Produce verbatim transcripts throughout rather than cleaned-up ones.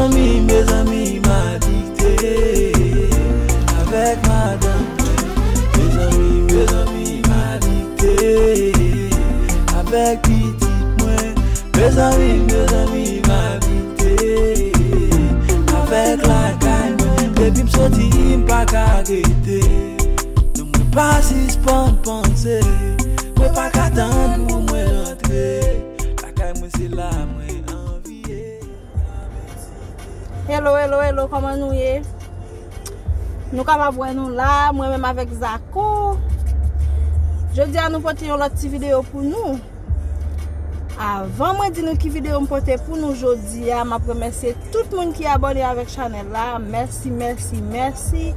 Mezanmi, mezanmi, m adikte avèk madanm mwen. Mezanmi, mezanmi, m adikte avèk pitit mwen. Mezanmi, mezanmi, m adikte avèk lakay mwen. Depi m soti, m pa ka rete. Non, mwen pa sispann panse. Mwen pa ka tann pou mwen rantre. Lakay mwen, se la mwen anvi ye. Hello, hello, hello, kòman nou ye? Nou kapab wè nou la, mwen menm avèk Zako. Jodi a nou pote yon lòt ti videyo pou nou. Avan mwen di nou ki videyo m pote pou nou jodi a, m ap remèsye tout moun ki abòne avèk chanèl la. Mèsi, mèsi, mèsi.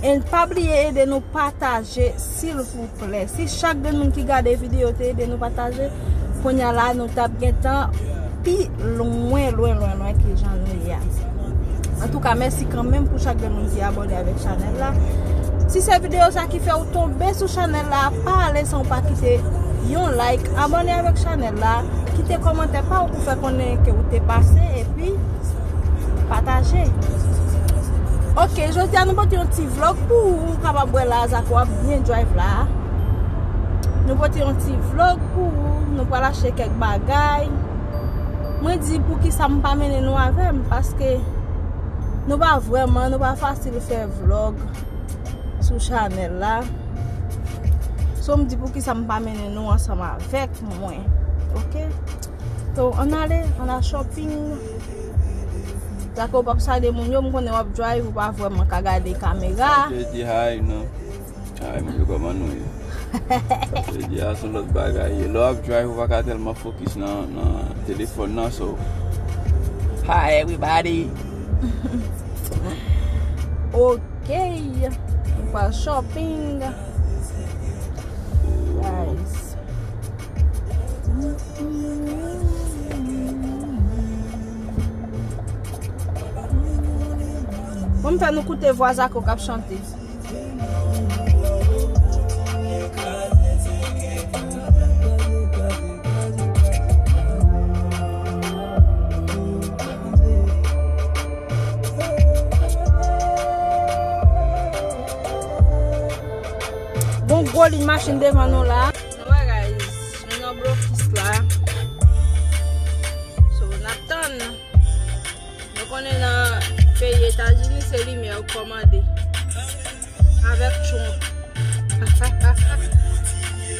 E pa bliye ede nou pataje, silvouplè. Si chak grenn moun ki gade videyo te ede nou pataje, kounye a la nou t ap gentan pi lwen, lwen, lwen, lwen ke jan nou ye a. Antouka, mèsi kanmenm pou chak grenn moun ki abòne avèk chanèl la. Si se videyo sa ki fè ou tonbe sou chanèl la, pa ale san ou pa kite yon like, abòne avèk chanèl la, kite kòmantè pa ou pou fè konnen ke ou te pase, epi pataje. Ok, jodi a nou pote yon ti vlog pou ou, ou kapab wè la, Zako ap byen drive la. Nou pote yon ti vlog pou ou, nou pral achte kèk bagay. Mwen di poukisa m pa mennen nou avè m, paske nou pa vrèman, nou pa fasil fè vlog sou chanèl la. So m di poukisa m pa mennen nou ansanm avèk mwen. Ok? So, ann ale, ann al shopping. Zako p ap salye moun yo, m konnen w ap drive, ou pa vrèman ka gade kamera. Sa vle di hi, non. Hi, moun yo, kòman nou ye? Sa vle di a, se yon lòt bagay. Lè w ap drive, ou pa ka tèlman fokis nan, nan telefòn nan, so. Hi, everybody. Ok, nou pral shopping. Guys. Bon, m fè nou koute vwa Zako k ap chante. Gon gwo liy machin devan nou la. Nou wè, guys, nou nan blokis la. So, n ap tann. Nou konnen nan peyi Etazini, se limyè yo kòmande. Avèk Trump.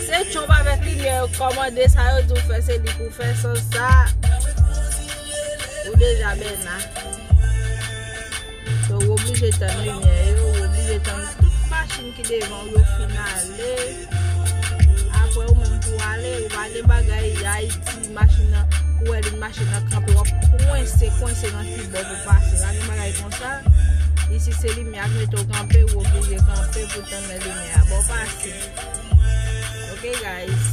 Se Trump avèk limyè yo kòmande, sa yo di w fè, se li pou w fè, san sa, ou deja bèna. So, w oblije tann limyè yo, w oblije tann tout machin ki devan w yo fin ale. Apre ou menm pou w ale, ou pa gen bagay Ayiti, machin nan, ou wè li machin nan kanpe, w ap kwense, kwense nan ki bò pou pase. Pa gen bagay konsa. Isit se limyè a k mete w kanpe, ou oblije kanpe pou tann lè limyè a ba w pase. Ok, guys.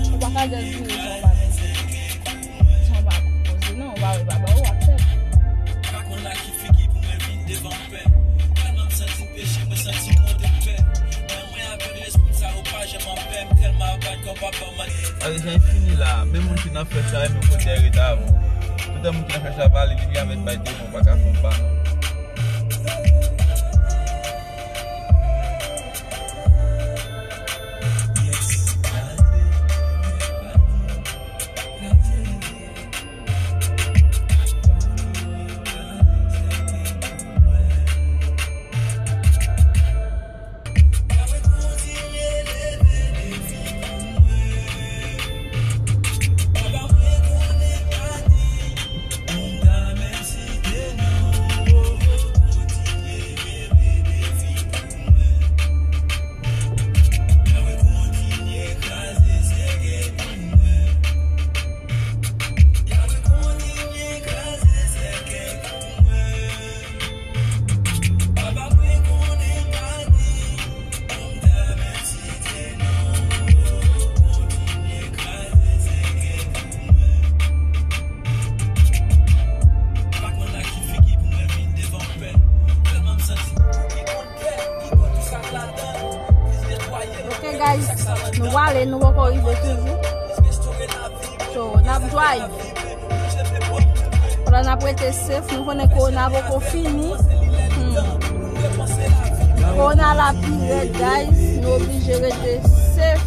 Ou pa ka just vire san w pa mete. San w pa poze, non, ou pa wè baba ou ap fè. Pa konn la ki figi pou mwen vin devan pè. Tèlman m santi m peche, mwen santi m monte m pè. Nan mwen avèg lespri sa yo pa janm anpè, m tèlman abat kò papa m. Alè, jan fini la, menm moun ki nan flèch la, menm kote ret avan. Toutan moun ki nan flèch la pale, li gentan mèt bay devan, ou pa ka fè yon pa non. Ok, guys, nou prale, nou poko rive toujou. So, n ap drive. Pandan n ap rete safe, nou konnen kowona poko fini. Hmm. Kowona la pi rèd, guys. Nou oblije rete safe,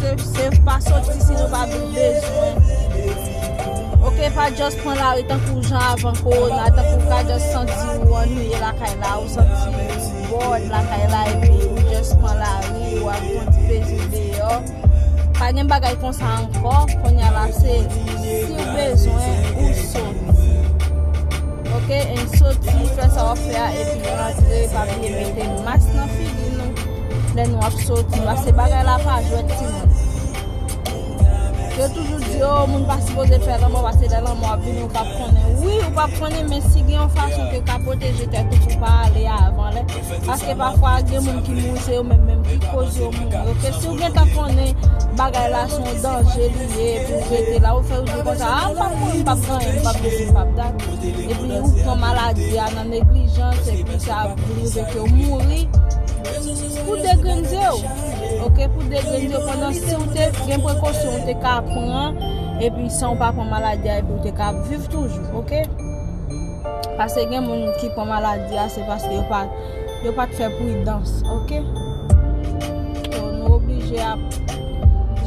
safe, safe. Pa soti si nou pa bezwen. Ok, pa just pran lari tankou jan avan kowona, tankou w ka just santi w annuiye lakay la, ou santi w bored lakay la, epi ou just pran lari, ou al pran ti plezi deyò. Pa gen bagay konsa ankò, kounye a la se si w bezwen, ou soti. Ok, e soti, fè sa w ap fè a, epi rantre, pa bliye mete mas nan figi nou lè nou ap soti, paske bagay la pa jwèt, timoun. Yo toujou di, "Oh, moun pa sipoze fè lanmò, paske lè lanmò ap vini, ou p ap konnen." Wi, ou p ap konnen, men si gen yon fason ke w ka pwoteje tèt ou pou w pa ale avan lè. Paske pafwa, gen moun ki mouri, se yo menm menm ki koz yo mouri. Ok, si w gentan konnen bagay la se yon danje li ye, epi w rete la, ou fè ou di konsa, "Ah, m p ap mouri, m p ap gen anyen, m p ap di, m p ap dat." Epi ou pran maladi a nan neglijans, epi sa rive ke w mouri. Pou degrenn zye w. Ok, pou degrenn zye w, pandan si w te gen prekosyon w te ka pran, epi san w pa pran maladi a, epi w te ka viv toujou, ok? Paske gen moun ki pran maladi a, se paske yo pa, yo pa t fè pridans, ok? So, nou oblije ap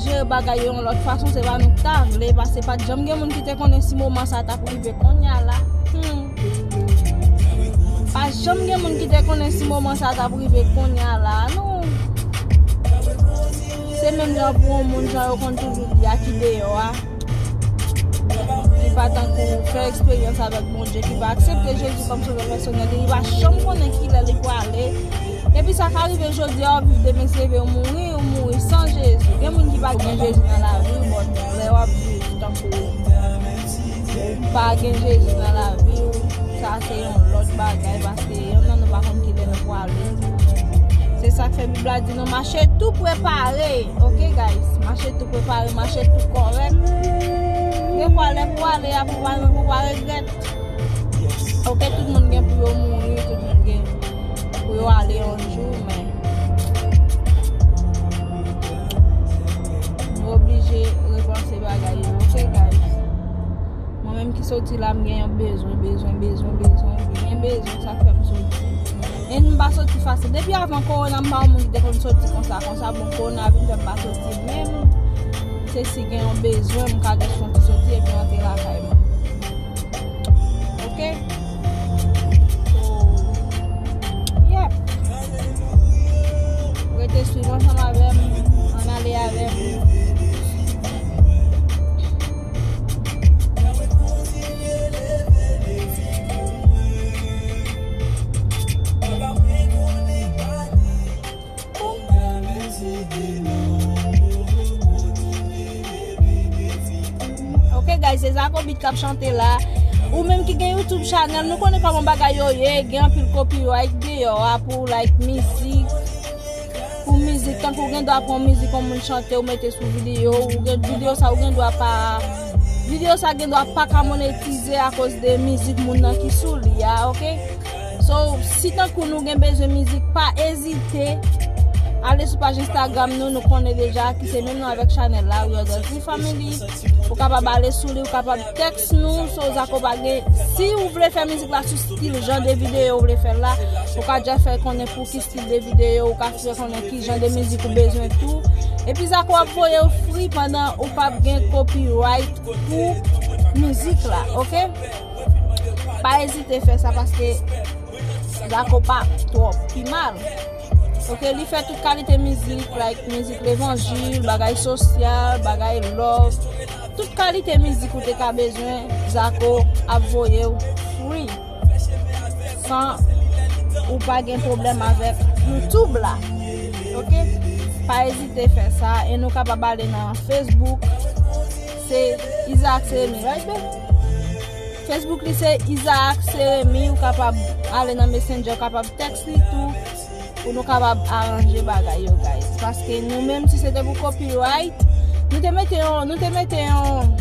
jere bagay yo yon lòt fason, se pa nou k ta vle, paske pa t janm gen moun ki te konnen si moman sa t ap rive kounye a la. Hmm. Pa janm gen moun ki te konnen si moman sa t ap rive kounye a la, non. Se menm jan pou yon moun, jan yo konn toujou di a, ki deyò a. Li pa tankou fè eksperyans avèk Bondye, ki pa aksepte Jezi kòm sovè pèsonèl li, li pa janm konnen kilè li prale. Epi sa ka rive jodi a, w ap viv, demen se leve w mouri, ou mouri san Jezi. Gen moun ki pa gen Jezi nan lavi w, but lè w ap viv tankou ou pa gen Jezi nan lavi w, sa se yon lòt bagay, paske yon nan nou pa konn kilè nou prale. Se sa k fè Bib la di nou mache tou prepare, ok, guys? Mache tou prepare, mache tou kòrèk. Gen pwa lè pou ale a, pou pa, pou pa regrèt. Ok, tout moun gen pou yo mouri, tout moun gen pou yo ale yon jou, men nou oblije repanse bagay yo, ok, guys? Mwen menm ki soti la, m gen yon bezwen, bezwen, bezwen, bezwen, gen bezwen, sa k fè m soti. E m pa soti fasil. Depi avan kowona, m pa yon moun ki te konn soti konsa, konsa, bon, kowona vin fè m pa soti menm. Se si gen yon bezwen, m ka just fè yon ti soti epi rantre lakay mwen. Ok? So, yep. Rete swiv ansanm avè m, ann ale avè m. Ok, guys, se Zako Beat k ap chante la. Ou menm ki gen YouTube channel, nou konnen kòman bagay yo ye, gen anpil copyright deyò a pou, like, mizik. Pou mizik, tankou w gen dwa pran mizik yon moun chante, ou mete sou videyo, ou gen videyo sa, ou gen dwa pa, videyo sa gen dwa pa ka monetize akoz de mizik moun nan ki sou li a, ok? So, si tankou nou gen bezwen mizik, pa ezite ale sou paj Instagram nou, nou konnen deja ki se menm non avèk chanèl la, We Are The G Family. Ou kapab ale sou li, ou kapab tèks nou, so Zako pa gen. Si ou vle fè mizik la sou stil jan de videyo ou vle fè l la, ou ka dja fè konnen pou ki stil de videyo, ou ka fè konnen ki jan de mizik ou bezwen tou. Epi Zako ap voye w free pandan ou p ap gen copyright pou mizik la, ok? Pa ezite fè sa paske Zako pa twòp pi mal. Ok, li fè tout kalite mizik, like mizik levanjil, bagay sosyal, bagay love. Tout kalite mizik ou te ka bezwen, Zako ap voye w free. San ou pa gen pwoblèm avèk YouTube la. Ok? Pa ezite fè sa. E nou kapab ale nan Facebook. Se Isaac Seremi, right, babe? Facebook li se Isaac Seremi. Ou kapab ale nan Messenger, ou kapab tèks li tou. Pou nou kapab aranje bagay yo, guys. Paske nou menm, si se te pou copyright, nou te mete yon, nou te mete yon,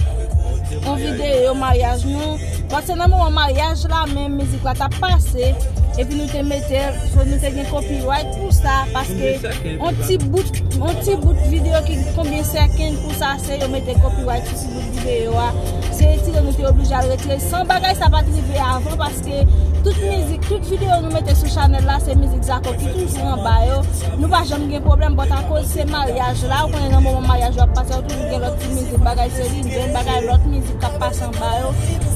yon videyo maryaj nou. Paske nan moman maryaj la, menm mizik la t ap pase. epi nou te mete l, so nou te gen copyright pou sa, paske on ti bout, on ti bout videyo ki konbyen sèkonn pou sa, se yo mete copyright sou ti bout videyo a. Se retire nou te oblije al retire. San bagay sa pa t rive avan, paske tout mizik, tout videyo nou mete sou chanèl la, se mizik Zako ki toujou anba yo. Nou pa janm gen pwoblèm, but akoz se maryaj la, ou konnen nan moman maryaj yo ap pase, yo toujou gen lòt ti mizik, bagay serye, gen bagay lòt mizik k ap pase anba yo.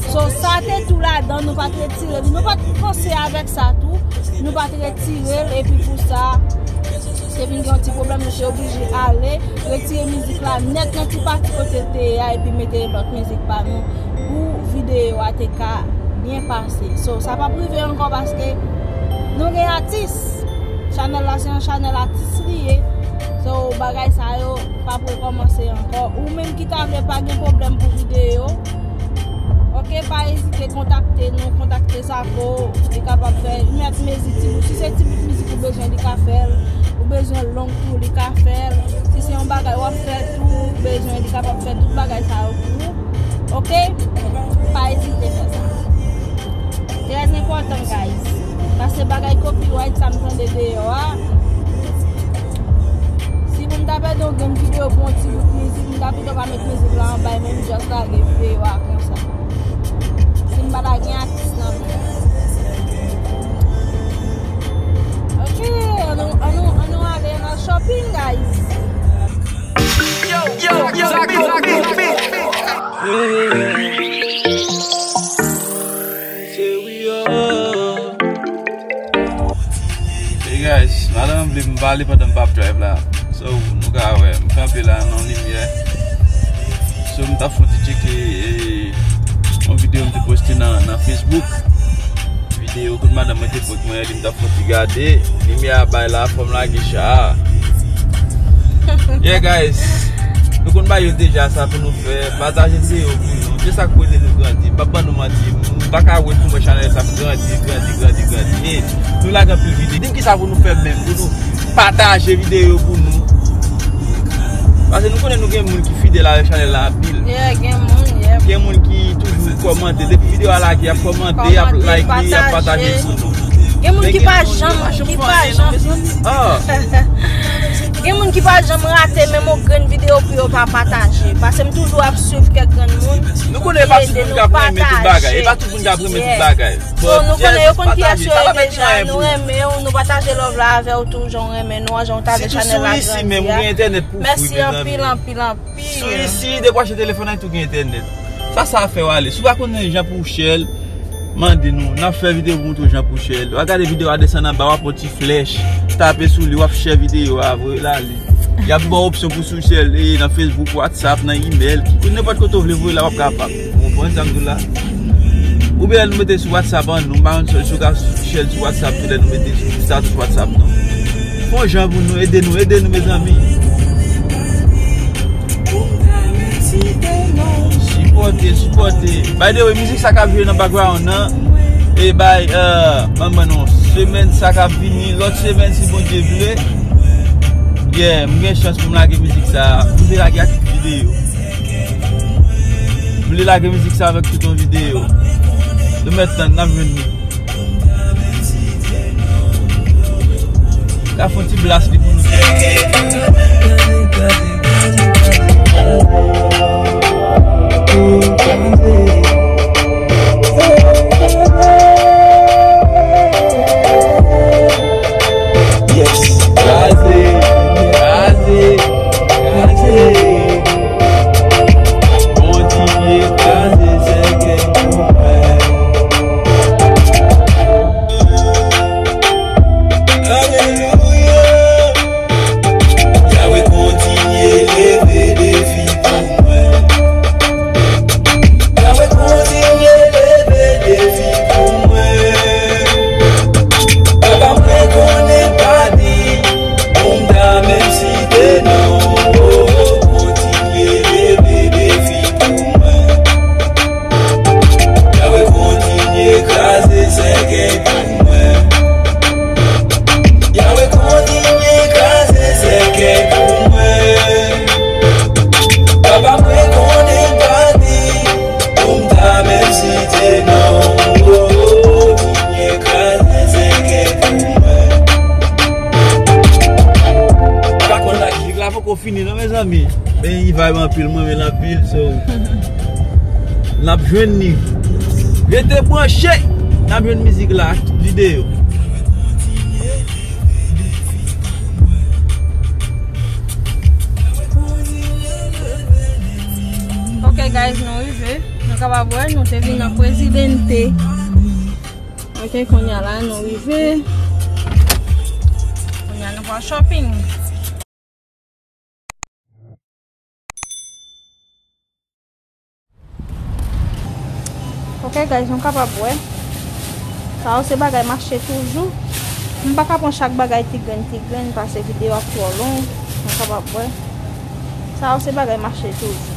So, sa te tou ladan, nou pa t retire li, nou pa t panse avèk sa tou, nou pa t retire l, epi pou sa, te vin gen yon ti pwoblèm, nou te oblije ale, retire mizik la nèt nan ti pati kote l te ye a, epi mete lòt mizik pa nou, pou videyo a te ka byen pase. So, sa p ap rive ankò paske nou gen atis. Chanèl la se yon chanèl atis li ye. So, bagay sa yo p ap rekòmanse ankò. Ou menm ki ta vle pa gen pwoblèm pou videyo, oke, pa ezite kontakte nou, kontakte Zako. Li kapab fè, li mèt mezi ti bout. Si se ti bout mizik ou bezwen, li ka fè l. Ou bezwen long tou, li ka fè l. Si se yon bagay w ap fè tou, ou bezwen, li kapab fè tout bagay sa yo pou ou. Oke? Pa ezite fè sa. Trè enpòtan, guys. Paske bagay copyright sa m tande deyò a. Si pou m ta pèdi yon grenn videyo pou yon ti bout mizik, m ta pito pa met mizik la anba e menm just lage videyo a konsa. Si m pa ta gen atis nan men. Oke, annou, annou, annou ale nan shopping, guys. Yo, yo, yo, Zako, Zako, Zako. Hey guys, madanm vle m pale pandan m p ap drive la. So, nou ka wè, m kanpe la nan limyè. So, m t ap fè yon ti tcheke, eh, yon videyo m te poste nan, nan Facebook. Videyo kote madanm mwen te prank mwen, li m t ap fè yon ti gade. Limyè a bay la, fò m lage cha a. Yeah, guys. Nou konn bagay yo deja, sa pou nou fè. Pataje videyo pou nou. Se sa k pou ede nou grandi. M p ap ban nou manti. M pa ka wè pou mwen chanèl sa ap grandi, grandi, grandi, grandi. E nou lage anpil videyo. Di m kisa pou nou fè menm, pou nou pataje videyo pou nou. Paske nou konnen nou gen moun ki fidèl avèk chanèl la anpil. Yeah, gen moun, yeah. Gen moun ki toujou kòmante. Depi videyo a lage, y ap kòmante, y ap like li, y ap pataje pou nou. Gen moun ki pa janm, ki pa janm. Ah. Gen moun ki pa janm rate menm yon grenn videyo pou yo pa pataje. Paske m toujou ap swiv kèk grenn moun. Nou konnen e pa tout moun k ap renmen tout bagay. E pa tout moun k ap renmen tout bagay. So, nou konnen yo konn kiyès yo ye deja, nou renmen w, nou pataje love la avè w tou, jan w renmen nou an, jan w ta vle chanèl la grandi a. Sitou sou isi menm, ou gen entènèt pou fri, mezanmi. Mèsi anpil, anpil, anpil. Sou isi, depi w achte telefòn nan, tou gen entènèt. Sa, sa fè w ale. Si w pa konnen jan pou w share l, mande nou. N ap fè videyo pou w montre w jan pou w share l. W a gade videyo a desann anba, w ap wè yon ti flèch. Tape sou li, w ap share videyo a, voye l ale. Y ap ba w opsyon pou sou share l, e, nan Facebook, WhatsApp, nan email. Ki, nenpòt kote w vle voye la, w ap kapab. Ou konprann sa m di w la? Oubyen lè nou mete sou WhatsApp an nou, m pa konn si w ka share l sou WhatsApp tou lè nou mete sou status WhatsApp nou. Fè yon jan pou nou, ede nou, ede nou, mezanmi. Sipòte, sipòte. By the way, mizik sa k ap jwe nan background nan, e bay, euh, ban m ban nou, semèn sa k ap vini, lòt semèn si Bondye vle. Yeah, m gen chans pou m lage mizik sa. M vle lage ak videyo. M vle lage mizik sa avèk tout yon videyo. Nou mèt tann, n ap jwenn li. N a fè yon ti blast li pou nou. Yes. Kraze, kraze, kraze. Kontinye kraze sèkèy pou mwen. Alelouya. Poko fini non, mezanmi. Men li vibe anpil, mwen renmen l anpil, so n ap jwenn li. Rete branche, n ap jwenn mizik la, videyo. Ok guys, nou rive. Nou kapab wè, nou te vin nan Presidente. Ok, kounye a la nou rive. Kounye a nou pral shopping. Ok guys, nou kapab wè. Sa yo se bagay mache toujou. M pa ka pran chak bagay ti grenn ti grenn, pase videyo ap twò long. Nou kapab wè. Sa yo se bagay mache toujou.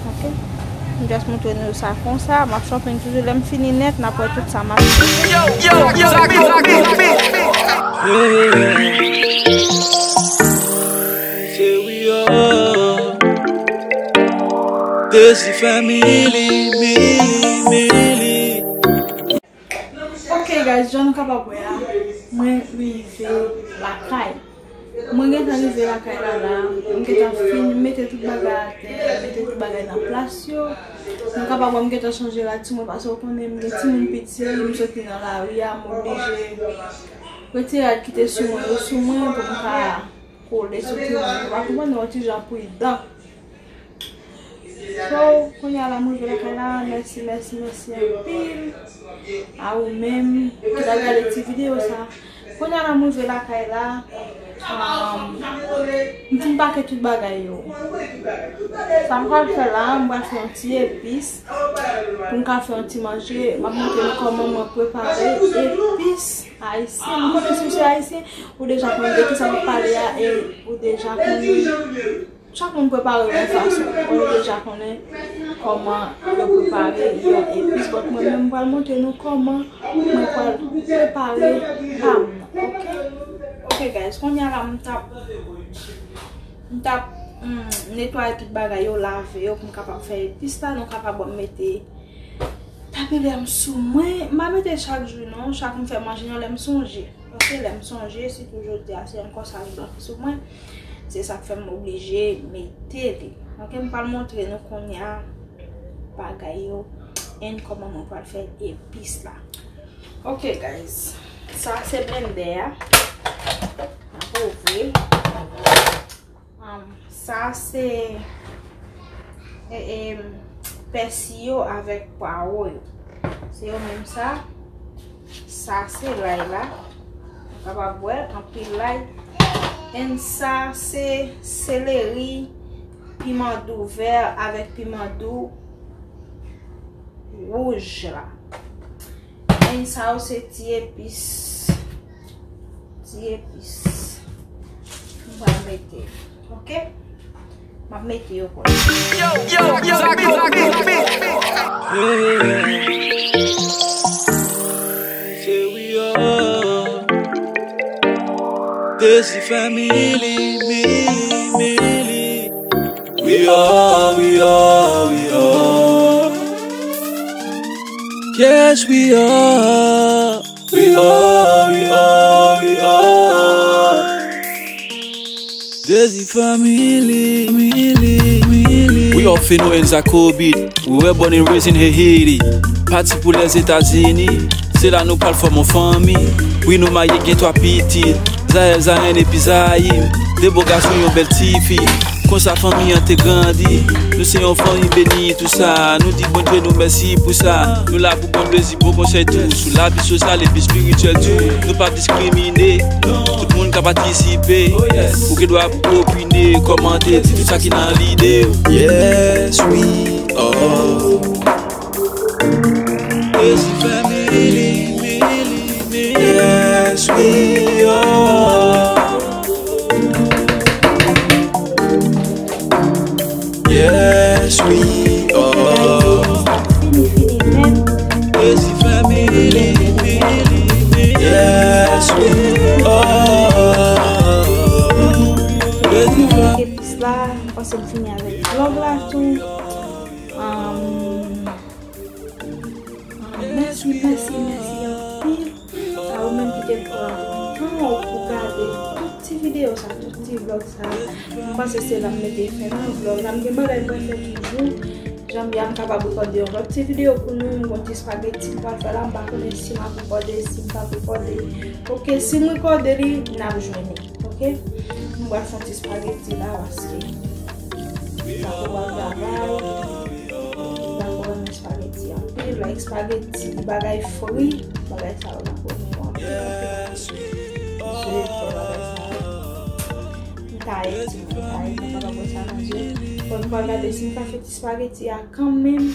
Ok? M just montre nou sa konsa. M ap shopping toujou. Lè m fini nèt, n ap wè tout sa m achte. Yo, yo, yo, yo, yo, yo, yo. Say we are Desi family, mili, mili. Ok guys, jan nou kapab wè a, mwen rive lakay. Mwen gentan rive lakay la la, mwen gentan fin mete tout bagay atè, mete tout bagay nan plas yo. Nou kapab wè mwen gentan chanje rad sou mwen, paske w konnen mwen gen timoun piti, m soti nan lari a, m oblije retire rad ki te sou mwen yo sou mwen pou m ka kole sou timoun. Ou pa konprann, nou yon ti jan pridan. So, kounye a la, m rive lakay la. Mèsi, mèsi, mèsi anpil a ou menm ki t ap gade ti videyo sa. Kounye a la, m rive lakay la. Um, m fin pake tout bagay yo. Sa m pral fè la, m pral fè yon ti epis pou m ka fè yon ti manje. M ap montre nou kòman mwen prepare epis ayisyen. M konnen si w se ayisyen, ou deja konnen de kisa m ap pale a e ou deja konnen. Chak moun prepare yon fason. Bon, nou deja konnen kòman yo prepare yon epis, but mwen menm, m pral montre nou kòman mwen pral prepare pa m nan, ok? Ok guys, kounye a la m t ap, m t ap, mm, netwaye tout bagay yo, lave yo pou m kapab fè epis la. Nou kapab wè m mete tapilyè m sou mwen. M pa mete chak jou non, chak m fè manje non, lè m sonje. Ok, lè m sonje, sitou jodi a, se yon kòsaj blan ki sou mwen. Se sa k fè m oblije mete li. Ok, m pral montre nou kounye a bagay yo and kòman mwen pral fè epis la. Ok, guys. Sa se blendè a. M ap ouvri. Um, sa se, e, e, pèsi yo avèk pwawo yo. Se yo menm sa. Sa se lay la. Ou kapab wè anpil lay. And sa se seleri, piman dou vè avèk piman dou wouj la. Men sa yo se ti epis. Ti epis. M pral mete. Ok? M ap mete yo konsa. Yo, yo, yo, yo, yo, yo. Say we are Desi family, mili, mili. We are, we are, we are. Yes, we are. We are, we are, we are. Desi family, mili, mili. We are Feno and Zakobi. We were born and raised in Haiti. Pati pou Lèzetazini. Se la nou pral fòm yon fanmi. Wi, nou marye, gen twa pitit. Zayèl, Zayen epi Zayim. De bo gason, yon bèl tifi. Konsa fanmi an te grandi. Nou se yon fanmi beni, tou sa. Nou di Bondye nou mèsi pou sa. Nou la pou bon plezi, bon konsèy tou. Sou lavi sosyal epi espirityèl tou. Nou pa diskrimine. Tout moun ka patisipe. Ou gen dwa pou opine, kòmante, di tout sa ki nan lide. Yes, we are. Desi family, mili, mili. Yes, we are. Yes, we are. Fini, fini nèt. Desi family, mili, mili. Yes, we are. Desi family. Epis la, m panse m fini avèk vlog la tou. Um, Mèsi, mèsi, mèsi anpil a ou menm ki te pran tan w pou gade tout ti videyo sa, tout ti vlòg sa. M panse se la m mete fen nan vlòg la. M gen bagay m pral fè toujou. Jan m di a, m kapab rekòde yon lòt ti videyo pou nou. M gon ti espageti m pral fè la. M pa konnen si m ap rekòde, si m p ap rekòde. Oke, si m rekòde li, n ap jwenn li. Oke? M pral fè yon ti espageti la paske m pa ko pral travay. M pa ko renmen espageti anpil. Like espageti, bagay fri, bagay sa yo pa ko renmen yo anpil, anpil, anpil. Je fè bagay sa yo. M taye ti, m taye, m pa ka pran sa nan je. Bon, nou pral gade si m ka fè ti espageti a kanmenm.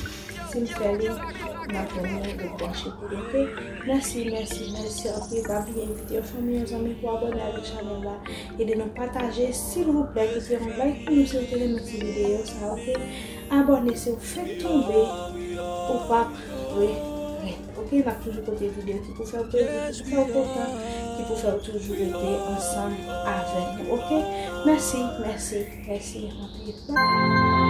Si m fè li, n ap tounen rebranche pou li, oke? Mèsi, mèsi, mèsi anpil. Pa bliye envite yon fanmi, yon zanmi pou abòne avèk chanèl la. Ede nou pataje, silvouplè, kite yon like pou nou si w te renmen ti videyo sa, oke? Abòne si w fenk tonbe, ou p ap regrèt, oke? N ap toujou pote videyo ki pou fè w plezi, ki pou fè w kontan, ki pou fè w toujou rete ansanm avèk nou, oke? Mèsi, mèsi, mèsi anpil.